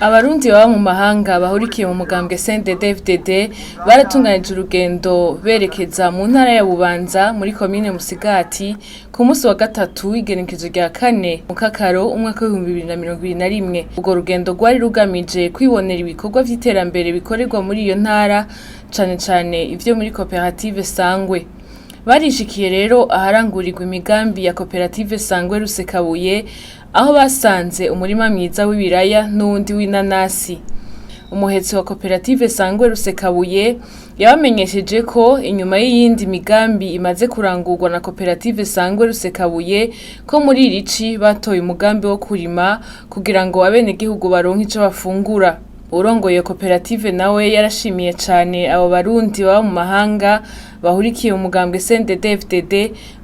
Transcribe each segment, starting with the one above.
Abarundi baba mu mahanga bahurikiye mu mugambwe CNDD-FDD baratunganije urugendo berekeza mu ntara ya Bubanza muri komine Musigati ku munsi wa gatatu w'igenekerezo rya kane Mukakaro umwaka w'2021. Urwo rugendo rwari rugamije kwibonera ibikorwa vy'iterambere bikorerwa muri iyo ntara, cane cane ivyo muri koperative Sangwe. Barishikiye rero aharangurirwa imigambi ya koperative Sangwe Rusekabuye, aho basanze umurima mwiza w'ibiraya n'uwundi w'inanasi. Umuhetsi wa koperative Sangwe Rusekabuye yabamenyesheje ko inyuma y'iyindi migambi imaze kurangurwa na koperative Sangwe Rusekabuye, ko muri iri ci batoye umugambi wo kurima kugira ngo abenegihugu baronke ico bafungura. Uwurongoye iyo koperative nawe yarashimiye cane abo Barundi baba mu mahanga bahurikiye mu mugambwe CNDD-FDD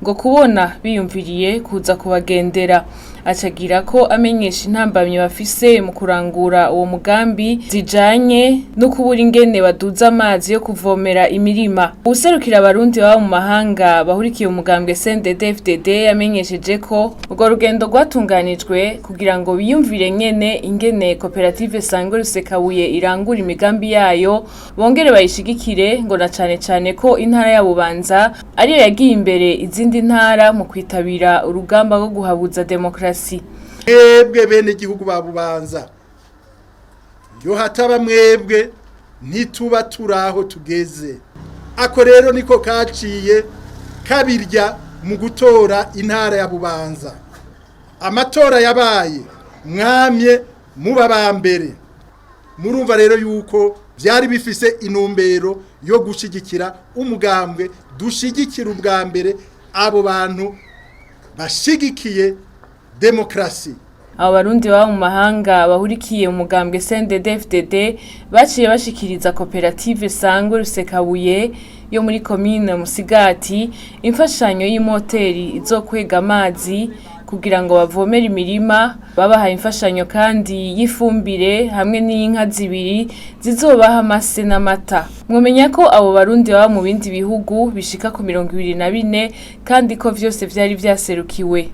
ngo kubona biyumviriye kuza kubagendera. Acagira ko amenyesha intambamyi bafise mu kurangura uwo mugambi zijanye no kubura ingene baduza amazi yo kuvomera imirima. Uwuserukira Abarundi baba mu mahanga bahurikiye mu mugambwe CNDD-FDD yamenyesheje ko urwo rugendo rwatunganijwe kugira ngo biyumvire nyene ingene koperative Sangwe Rusekabuye irangura imigambi yayo, bongere bayishigikire, ngo na cane cane ko intara ya Bubanza ariyo yagiye imbere izindi ntara mu kwitabira urugamba rwo guhabuza demokarasi. Mwebwe bene gihugu ba Bubanza, iyo hataba mwebwe ntituba turaho tugeze. Ako rero niko kaciye kabirya mu gutora intara ya Bubanza. Amatora yabaye mwamye muba ba mbere. Murumva rero yuko byari bifise intumbero yo gushyigikira umugambwe, dushigikira ubwa mbere abo bantu bashigikiye demokarasi. Abo Barundi baba mu mahanga bahurikiye mu mugambwe CNDD-FDD baciye bashikiriza koperative Sangwe Rusekabuye yo muri komine Musigati imfashanyo y'imoteri izokwega amazi kugira ngo bavomere imirima. Babahaye imfashanyo kandi y'ifumbire hamwe n'inka zibiri zizobaha amase n'amata. Mwomenya ko abo Barundi baba mu bindi bihugu bishika ku 24, kandi ko vyose vyari vyaserukiwe.